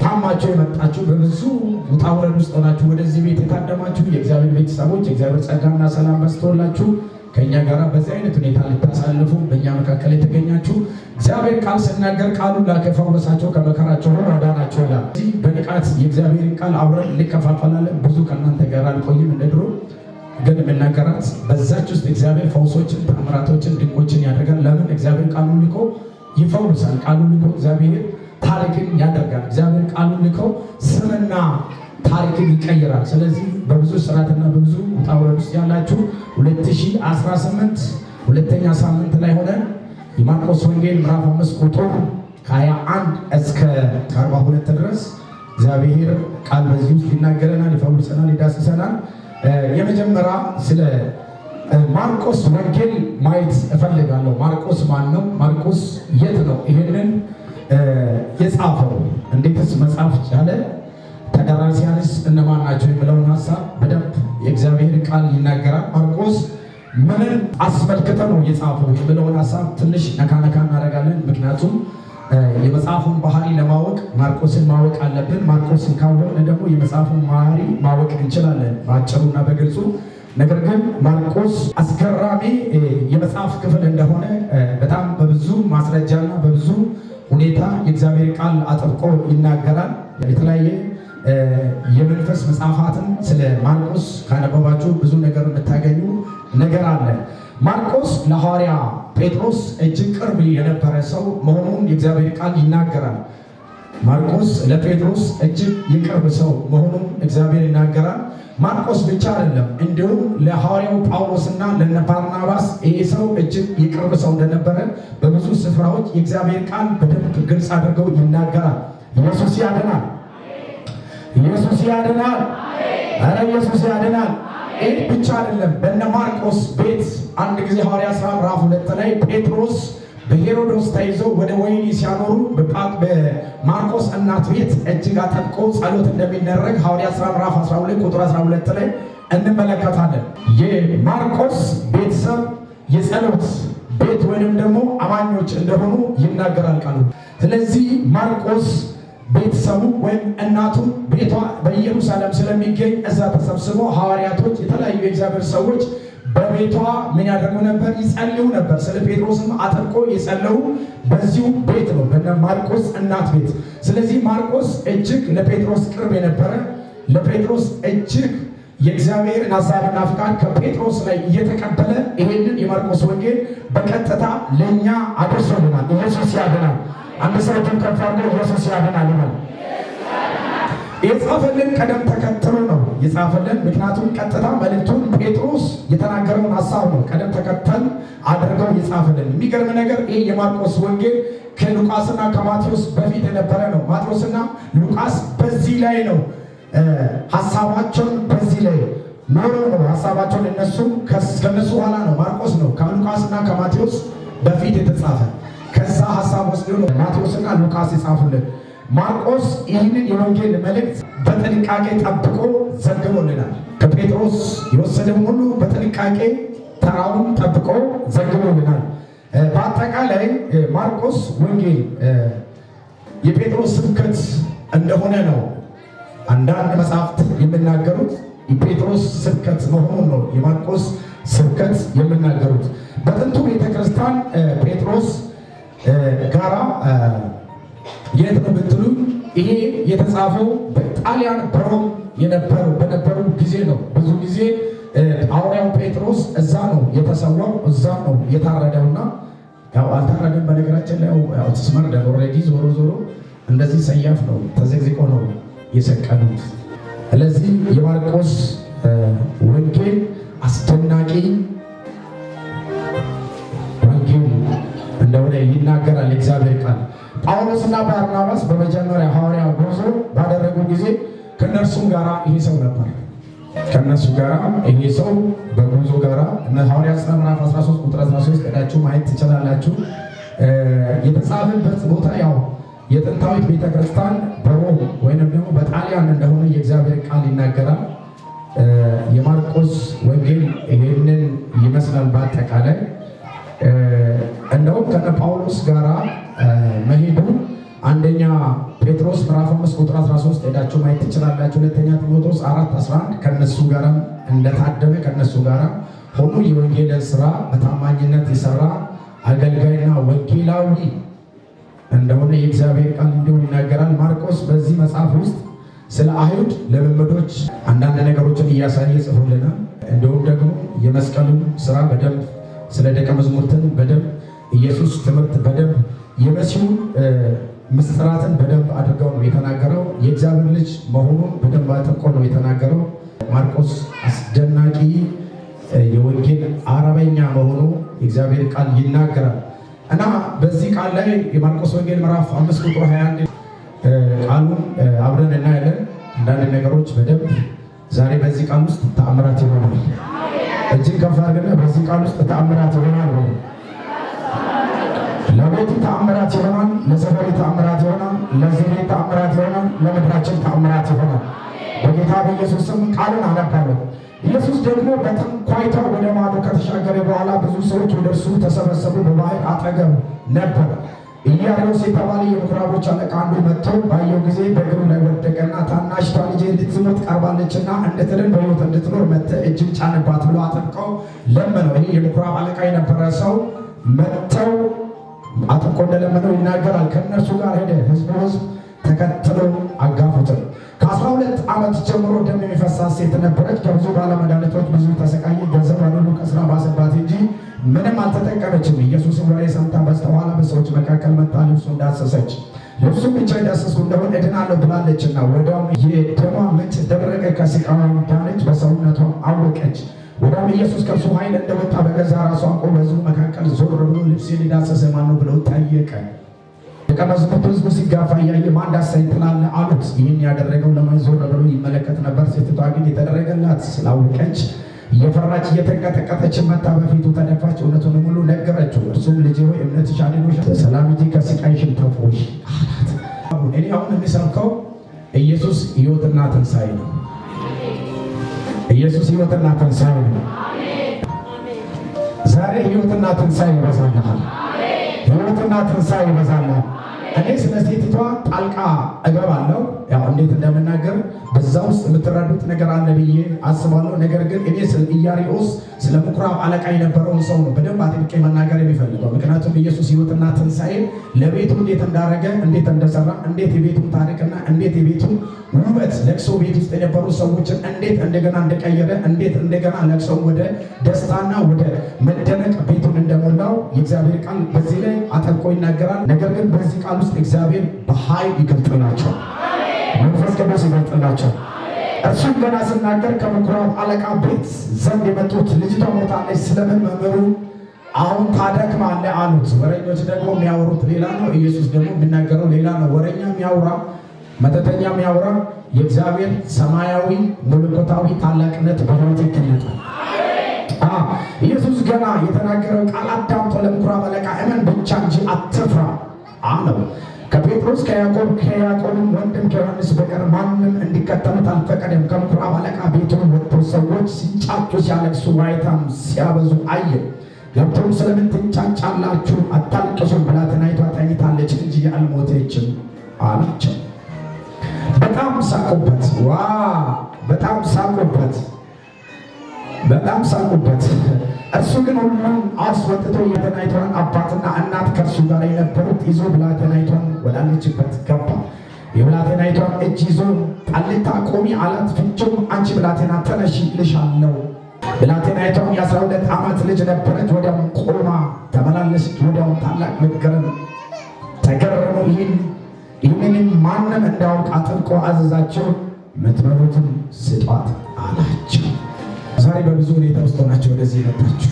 ታማችሁ የመጣችሁ፣ በብዙ ውጣ ውረድ ውስጥ ሆናችሁ ወደዚህ ቤት የታደማችሁ የእግዚአብሔር ቤተሰቦች፣ የእግዚአብሔር ጸጋና ሰላም በዝቶላችሁ ከእኛ ጋር በዚህ አይነት ሁኔታ ልታሳልፉ በእኛ መካከል የተገኛችሁ፣ እግዚአብሔር ቃል ስናገር ቃሉ ላከ፣ ፈወሳቸው፣ ከመከራቸው ሁሉ አዳናቸው ይላል። እዚህ በንቃት የእግዚአብሔርን ቃል አብረን እንከፋፈላለን። ብዙ ከእናንተ ጋር አልቆይም እንደ ድሮ፣ ግን የምናገራት በዛች ውስጥ እግዚአብሔር ፈውሶችን፣ ተአምራቶችን፣ ድንቆችን ያደርጋል። ለምን? እግዚአብሔር ቃሉን ልኮ ይፈውሳል። ቃሉን ልኮ እግዚአብሔር ታሪክን ያደርጋል። እግዚአብሔር ቃሉን ልኮ ስምና ታሪክን ይቀይራል። ስለዚህ በብዙ ስርዓትና በብዙ ውጣ ውረድ ውስጥ ያላችሁ፣ 2018 ሁለተኛ ሳምንት ላይ ሆነን የማርቆስ ወንጌል ምዕራፍ 5 ቁጥር ከ21 እስከ 42 ድረስ እግዚአብሔር ቃል በዚህ ውስጥ ይናገረናል፣ ይፈውሰናል፣ ይዳስሰናል። የመጀመሪያ ስለ ማርቆስ ወንጌል ማየት እፈልጋለሁ። ማርቆስ ማን ነው? ማርቆስ የት ነው ይሄንን የጻፈው? እንዴትስ መጻፍ ቻለ? ተደራሲያንስ እነማን ናቸው የሚለውን ሀሳብ በደንብ የእግዚአብሔር ቃል ይናገራል። ማርቆስ ምንን አስመልክተ ነው የጻፈው የሚለውን ሀሳብ ትንሽ ነካ ነካ እናደርጋለን። ምክንያቱም የመጽሐፉን ባህሪ ለማወቅ ማርቆስን ማወቅ አለብን። ማርቆስን ካወቅን ደግሞ የመጽሐፉን ባህሪ ማወቅ እንችላለን በአጭሩና በግልጹ። ነገር ግን ማርቆስ አስገራሚ የመጽሐፍ ክፍል እንደሆነ በጣም በብዙ ማስረጃና በብዙ ሁኔታ የእግዚአብሔር ቃል አጥብቆ ይናገራል። የተለያየ የመንፈስ መጽሐፋትን ስለ ማርቆስ ካነበባችሁ ብዙ ነገር የምታገኙ ነገር አለ። ማርቆስ ለሐዋርያ ጴጥሮስ እጅግ ቅርብ የነበረ ሰው መሆኑን የእግዚአብሔር ቃል ይናገራል። ማርቆስ ለጴጥሮስ እጅግ የቅርብ ሰው መሆኑን እግዚአብሔር ይናገራል። ማርቆስ ብቻ አይደለም፣ እንዲሁም ለሐዋርያው ጳውሎስና ለነ ባርናባስ ይሄ ሰው እጅግ የቅርብ ሰው እንደነበረ በብዙ ስፍራዎች የእግዚአብሔር ቃል በደንብ ግልጽ አድርገው ይናገራል። ኢየሱስ ያድናል። ኢየሱስ ያድናል። ኧረ ኢየሱስ ያድናል። ይህ ብቻ አይደለም። በነ ማርቆስ ቤት አንድ ጊዜ ሐዋርያት ሥራ ምዕራፍ 2 ላይ ጴጥሮስ በሄሮዶስ ተይዞ ወደ ወህኒ ሲያኖሩ በማርቆስ እናት ቤት እጅግ አጥብቆ ጸሎት እንደሚደረግ ሐዋርያት ሥራ ምዕራፍ 12 ቁጥር 12 ላይ እንመለከታለን። የማርቆስ ቤተሰብ የጸሎት ቤት ወይንም ደግሞ አማኞች እንደሆኑ ይናገራል ቃሉ። ስለዚህ ማርቆስ ቤተሰቡ ወይም እናቱ ቤቷ በኢየሩሳሌም ስለሚገኝ እዛ ተሰብስበው ሐዋርያቶች፣ የተለያዩ የእግዚአብሔር ሰዎች በቤቷ ምን ያደርጉ ነበር? ይጸልዩ ነበር። ስለ ጴጥሮስም አጥብቆ የጸለዩ በዚሁ ቤት ነው፣ በነ ማርቆስ እናት ቤት። ስለዚህ ማርቆስ እጅግ ለጴጥሮስ ቅርብ የነበረ፣ ለጴጥሮስ እጅግ የእግዚአብሔርን ሀሳብና ፍቃድ ከጴጥሮስ ላይ እየተቀበለ ይሄንን የማርቆስ ወንጌል በቀጥታ ለእኛ አድርሶልናል። ኢየሱስ ያድናል። አንድ ሰው እጁን ከፍ አድርጎ ኢየሱስ ያድናል ይበል። የጻፈልን ቀደም ተከትሎ ነው የጻፈልን። ምክንያቱም ቀጥታ መልእክቱን ጴጥሮስ የተናገረውን ሀሳብ ነው ቀደም ተከተል አድርገው የጻፈልን። የሚገርም ነገር ይህ የማርቆስ ወንጌል ከሉቃስና ከማቴዎስ በፊት የነበረ ነው። ማቴዎስና ሉቃስ በዚህ ላይ ነው ሀሳባቸውን፣ በዚህ ላይ ኖሮ ነው ሀሳባቸውን፣ እነሱ ከነሱ ኋላ ነው፣ ማርቆስ ነው ከሉቃስና ከማቴዎስ በፊት የተጻፈ። ከዛ ሀሳብ ወስዶ ነው ማቴዎስና ሉቃስ የጻፉልን። ማርቆስ ይህንን የወንጌል መልእክት በጥንቃቄ ጠብቆ ዘግቦልናል። ከጴጥሮስ የወሰደውን ሁሉ በጥንቃቄ ተራውን ጠብቆ ዘግቦልናል። በአጠቃላይ ማርቆስ ወንጌል የጴጥሮስ ስብከት እንደሆነ ነው አንዳንድ መጽሐፍት የሚናገሩት። የጴጥሮስ ስብከት መሆኑን ነው የማርቆስ ስብከት የሚናገሩት። በጥንቱ ቤተክርስቲያን ጴጥሮስ ጋራ የት ነው ብትሉ ይሄ የተጻፈው በጣሊያን በሮም የነበሩ በነበሩ ጊዜ ነው። ብዙ ጊዜ ሐዋርያው ጴጥሮስ እዛ ነው የተሰዋው፣ እዛ ነው የታረደውና ያው አልታረደም። በነገራችን ላይ ያው ተስመርደ already ዞሮ ዞሮ እንደዚህ ሰያፍ ነው ተዘግዝቆ ነው የሰቀሉት። ስለዚህ የማርቆስ ወንጌል አስደናቂ ወንጌል እንደሆነ ይናገራል የእግዚአብሔር ቃል። ጳውሎስና ባርናባስ በመጀመሪያ ሐዋርያ ጉዞ ባደረጉ ጊዜ ከእነርሱም ጋር ይሄ ሰው ነበር። ከእነሱ ጋር ይሄ ሰው በጉዞ ጋር እነ ሐዋርያት ሥራ ምዕራፍ 13 ቁጥር 13 ሄዳችሁ ማየት ትችላላችሁ። የተጻፈበት ቦታ ያው የጥንታዊት ቤተክርስቲያን በሮም ወይንም ደግሞ በጣሊያን እንደሆነ የእግዚአብሔር ቃል ይናገራል። የማርቆስ ወንጌል ይሄንን ይመስላል በአጠቃላይ። እንደውም ከነ ጳውሎስ ጋራ መሄዱ አንደኛ ጴጥሮስ ጴጥሮስ ምዕራፍ 5 ቁጥር 13 ሄዳችሁ ማየት ትችላላችሁ። ሁለተኛ ጢሞቴዎስ 4:11 ከነሱ ጋር እንደታደመ ከነሱ ጋር ሆኖ የወንጌልን ስራ በታማኝነት የሰራ አገልጋይና ወንጌላዊ እንደሆነ የእግዚአብሔር ቃል እንዲሁ ይናገራል። ማርቆስ በዚህ መጽሐፍ ውስጥ ስለ አይሁድ ልምምዶች አንዳንድ ነገሮችን እያሳየ ጽፎልናል። እንዲሁም ደግሞ የመስቀሉን ስራ በደንብ፣ ስለ ደቀ መዛሙርትን በደንብ፣ ኢየሱስ ትምህርት በደንብ፣ የመሲሁ ምስጢራትን በደንብ አድርገው ነው የተናገረው። የእግዚአብሔር ልጅ መሆኑን በደንብ አጥብቆ ነው የተናገረው። ማርቆስ አስደናቂ የወንጌል አርበኛ መሆኑ የእግዚአብሔር ቃል ይናገራል። እና በዚህ ቃል ላይ የማርቆስ ወንጌል ምዕራፍ 5 ቁጥር 21 ቃሉን አብረን እናያለን። አንዳንድ ነገሮች በደንብ ዛሬ በዚህ ቃል ውስጥ ተአምራት ይሆናል። እጅን ከፍ አድርገን በዚህ ቃል ውስጥ ተአምራት ይሆናል። ለቤቱ ተአምራት ይሆናል። ለሰፈሪ ተአምራት ይሆናል። ለዚህ ቤት ተአምራት ይሆናል። ለምድራችን ተአምራት ይሆናል። በጌታ በኢየሱስ ስም ቃሉን አነባለሁ። ኢየሱስ ደግሞ በታንኳይቷ ወደ ማዶ ከተሻገረ በኋላ ብዙ ሰዎች ወደ እርሱ ተሰበሰቡ። በባሕር አጠገብ ነበር። ኢያኢሮስ የተባለ የምኩራቦች አለቃ አንዱ መጥቶ ባየው ጊዜ በእግሩ ላይ ወደቀና ታናሽቷ ልጄ ልትሞት ቀርባለችና እንድትድን በሕይወት እንድትኖር መጥተህ እጅህን ጫንባት ብሎ አጥብቀው ለመነው። ይህ የምኩራብ አለቃ የነበረ ሰው መጥተው አጥብቆ እንደለመነው ይናገራል። ከእነርሱ ጋር ሄደ። ህዝብ ተከትሎ አጋፉትም። ከ12 ዓመት ጀምሮ ደም የሚፈሳት ሴት ነበረች። ከብዙ ባለመድኃኒቶች ብዙ ተሰቃየች። ገንዘቧን ሁሉ ከስራ ባሰባት እንጂ ምንም አልተጠቀመችም። ኢየሱስን ወሬ ሰምታ በስተኋላ በሰዎች መካከል መጥታ ልብሱን ዳሰሰች። ልብሱን ብቻ የዳሰስኩ እንደሆን እድናለሁ ብላለችና ወዲያውም የደሟ ምንጭ ደረቀ፣ ከስቃዋም ዳነች፣ በሰውነቷ አወቀች። ወዲያውም ኢየሱስ ከእርሱ ኃይል እንደወጣ በገዛ ራሱ አውቆ በሕዝቡ መካከል ዞር ብሎ ልብሴን የዳሰሰ ማን ነው ብሎ ጠየቀ። ደቀ መዛሙርቱ ሕዝቡ ሲጋፋ እያየ ማን ዳሰሰኝ ትላለህ አሉት። ይህን ያደረገው ለማን ዞር ብሎ ይመለከት ነበር። ሴቲቷ ግን የተደረገላት ስላወቀች እየፈራች እየተንቀጠቀጠች መጥታ በፊቱ ተደፋች፣ እውነቱንም ሁሉ ነገረችው። እርሱም ልጄ ሆይ እምነትሽ አድኖሻል፣ በሰላም ሂጂ ከስቃይሽም ተፈወሽ አላት። እኔ አሁን የሚሰብከው ኢየሱስ ሕይወትና ትንሣኤ ነው። ኢየሱስ ሕይወትና ትንሣኤ ነው። ዛሬ ሕይወትና ትንሣኤ ይበዛልሃል። ሕይወትና ትንሣኤ ይበዛልሃል። እኔ ስለ ሴቲቷ ጣልቃ እገባለሁ። ያው እንዴት እንደምናገር በዛ ውስጥ የምትረዱት ነገር አለ ብዬ አስባለሁ። ነገር ግን እኔ ስለ ኢያሪኦስ ስለ ምኩራብ አለቃ የነበረውን ሰው ነው በደንብ አጥብቄ መናገር የሚፈልገው። ምክንያቱም ኢየሱስ ሕይወትና ትንሣኤ ለቤቱ እንዴት እንዳደረገ፣ እንዴት እንደሰራ፣ እንዴት የቤቱን ታሪክና እንዴት የቤቱን ውበት ለቅሶ ቤት ውስጥ የነበሩ ሰዎችን እንዴት እንደገና እንደቀየረ፣ እንዴት እንደገና ለቅሶ ወደ ደስታና ወደ መደነቅ ቤቱን እንደሞላው የእግዚአብሔር ቃል በዚህ ላይ አጥብቆ ይናገራል። ነገር ግን በዚህ ቃል ውስጥ እግዚአብሔር በኃይል ይገልጥላቸዋል። መንፈስ ቅዱስ ይገልጥላቸዋል። እርሱም ገና ስናገር ከምኩራብ አለቃ ቤት ዘንድ የመጡት ልጅቷ ሞታለች፣ ስለምን መምህሩ አሁን ታደክማለህ አሉት። ወሬኞች ደግሞ የሚያወሩት ሌላ ነው፣ ኢየሱስ ደግሞ የሚናገረው ሌላ ነው። ወሬኛ የሚያወራ፣ መተተኛ የሚያወራ፣ የእግዚአብሔር ሰማያዊ መለኮታዊ ታላቅነት በሕይወት ይገለጣል። ኢየሱስ ገና የተናገረው ቃል አዳምጦ ለምኩራብ አለቃ እመን ብቻ እንጂ አትፍራ አለው። ከጴጥሮስ ከያዕቆብ ከያዕቆብም ወንድም ከዮሐንስ በቀር ማንም እንዲከተሉት አልፈቀደም። ከምኩራብ አለቃ ቤቱን ወጥቶ ሰዎች ሲንጫጩ ሲያለቅሱ ዋይታም ሲያበዙ አየ። ገብቶም ስለምን ትንጫጫላችሁ? አታልቅሱም፣ ብላቴናይቷ ተኝታለች እንጂ አልሞተችም አላቸው። በጣም ሳቁበት። ዋ በጣም ሳቁበት። በጣም ሳቁበት። እርሱ ግን ሁሉን አስወጥቶ የብላቴናይቷን አባትና እናት ከእርሱ ጋር የነበሩት ይዞ ብላቴናይቷን ወዳለችበት ገባ። የብላቴናይቷን እጅ ይዞ ጣሊታ ቁሚ አላት። ፍጹም አንቺ ብላቴና ተነሺ እልሻለሁ። ብላቴናይቷም የ12 ዓመት ልጅ ነበረች። ወዲያውም ቆማ ተመላለሰች። ወዲያውም ታላቅ መገረም ተገረሙ። ይህንንም ማንም እንዳያውቅ አጥብቆ አዘዛቸው። የምትበሉትን ስጧት አላቸው። ዛሬ በብዙ ሁኔታ ውስጥ ሆናችሁ ወደዚህ የመጣችሁ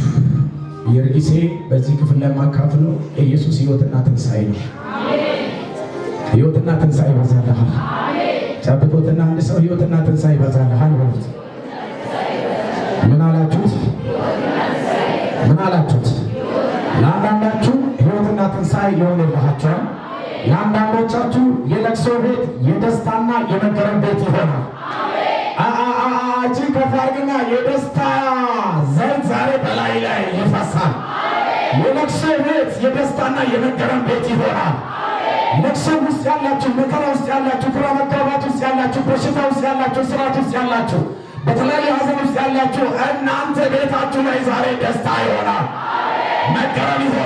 የርዕሴ በዚህ ክፍል ላይ የማካፍለው ኢየሱስ ሕይወትና ትንሣኤ ነው። ሕይወትና ትንሣኤ ይበዛልሃል። ጨብጦትና አንድ ሰው ሕይወትና ትንሣኤ ይበዛልሃል በሉት። ምን አላችሁት? ምን አላችሁት? ለአንዳንዳችሁ ሕይወትና ትንሣኤ ይሆንልሃቸዋል። ለአንዳንዶቻችሁ የለቅሶ ቤት የደስታና የመገረም ቤት ይሆናል። እጅን ከፍ አድርግና የደስታ ዘይት ዛሬ በላይ ላይ ይፈሳል። የለቅሶ ቤት የደስታና የመገረም ቤት ይሆናል። ለቅሶ ውስጥ ያላችሁ፣ መከራ ውስጥ ያላችሁ፣ ግራ መጋባት ውስጥ ያላችሁ፣ በሽታ ውስጥ ያላችሁ፣ ስርዓት ውስጥ ያላችሁ፣ በተለያየ ሀዘን ውስጥ ያላችሁ እናንተ ቤታችሁ ላይ ዛሬ ደስታ ይሆናል፣ መገረም ይሆናል።